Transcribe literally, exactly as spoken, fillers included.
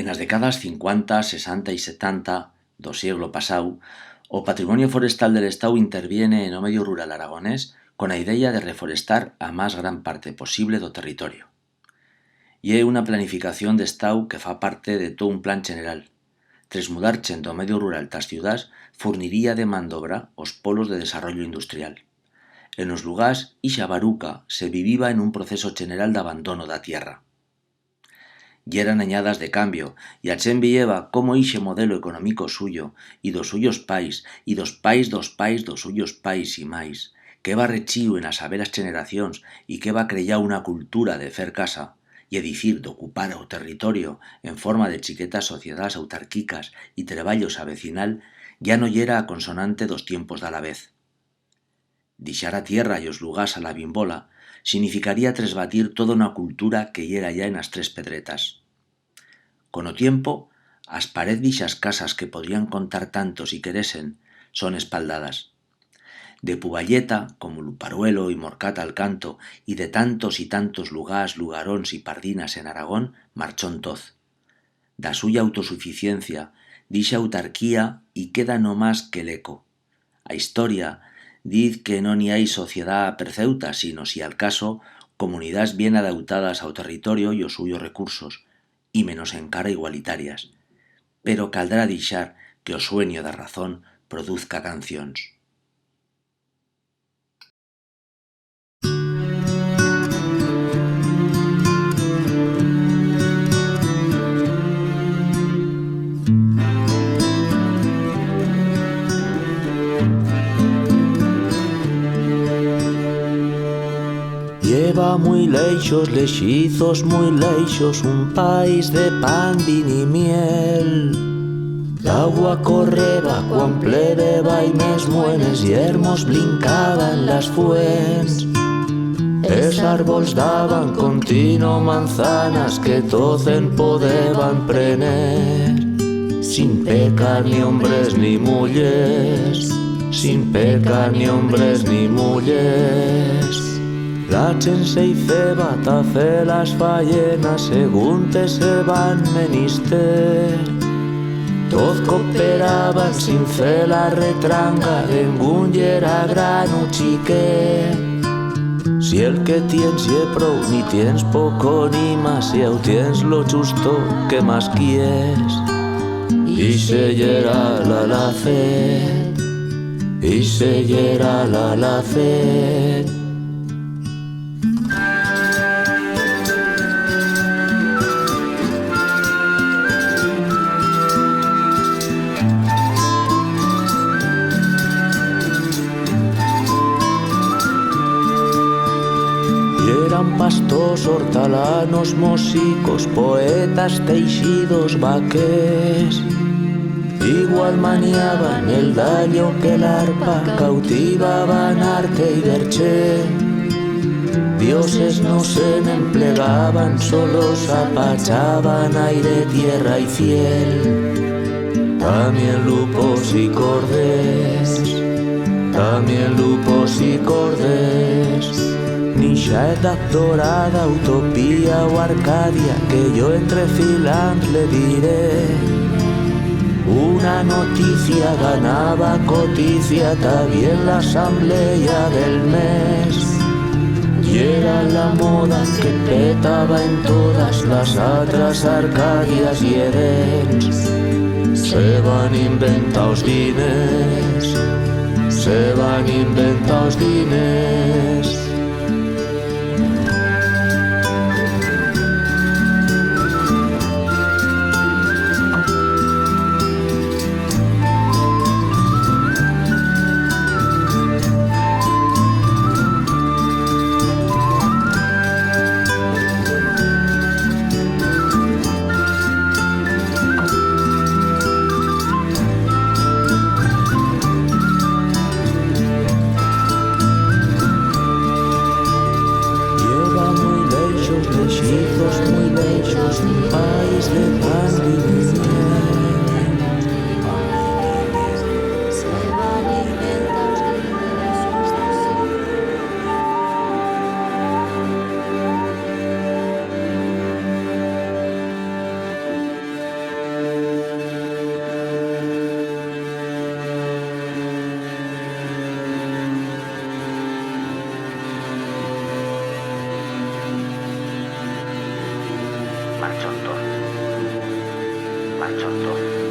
En as decadas cincuanta, sesanta y setanta d'o sieglo pasau, o Patrimonio Forestal de l'Estau interviene en o medio rural aragonés con a ideya de reforestar a mas gran parte posible d'o territorio. Ye una planificación d'Estau que fa parte de tot un plan cheneral. Tresmudar chent d'o medio rural ta'as ciudás furniría de man d'obra os polos de desarrollo industrial. En os lugars, ixa baruca se viviba en un proceso cheneral d'abandono d'a tierra. Yeran anyadas de cambio, y a chent viyeba cómo ixe modelo economico suyo, y d'os suyos pais, y d'os pais d'os pais d'os suyos pais y mais, que heba rechiu en as haberas cheneracions y que heba creyau una cultura de fer casa, ye dicir, d'ocupar o territorio en forma de chiquetas sociedás autarquicas y treballos a vecinal, ya no yera a consonante d'os tiempos d'alavez. Dixar a tierra y os lugars a la bimbola significaría tresbatir toda una cultura que yera ya en as Tres Pedretas. Con o tiempo, as parez d'ixas casas que podrían contar tantos y queresen son espaldadas. De Puballeta, como Luparuelo y Morcat al canto, y de tantos y tantos lugars, lugarons y pardinas en Aragón, marchón toz. D'a suya autosuficiencia, d'ixa autarquía, i queda no mas que l'eco. A historia diz que no n'i hai sociedat perfeuta, sino, si al caso, comunidats bien adautadas a o territorio y os suyos recursos, y menos encara igualitarias. Pero caldrá dixar que o suenyo d'a razón produzca cancions. Lleva mui leixos, leixizos mui leixos, un país de pan, vin y miel. L'agua correba cuan pleveba y mesmo en es yermos blincaban las fuents. Es arbols daban contino manzanas que toz en podeban prener, sin pecar ni hombres ni mullers, sin pecar ni hombres ni mullers. La chent se i feba ta fer las fayenas seguntes se van menister. Toz cooperaban sin fer la retranga, dengún yera gran u chiquet. Si el que tiens ye prou, ni tiens poco ni mas, si au tiens lo chusto, qué mas quiers? Ixe yera l'alacet, ixe yera l'alacet. Yeran pastors, hortalanos, mosicos, poetas, teixidos, vaquers. Igual maniaban el dallo que l'arpa, cautivaban arte y vercher. Dioses no se'n emplegaban, solo s'apachaban aire, tierra y ciel. Tamién lupos y corders, tamién lupos y corders. N'ixa edat dorada, utopía u Arcadia, que yo entrefilant le diré. Una noticia ganaba coticia, ta bien l'asambleya del mes. Yera la moda que petaba en todas las atras Arcadias y Edens. Se van inventar os diners, se van inventar os diners. Marchón tot. Marchón tot.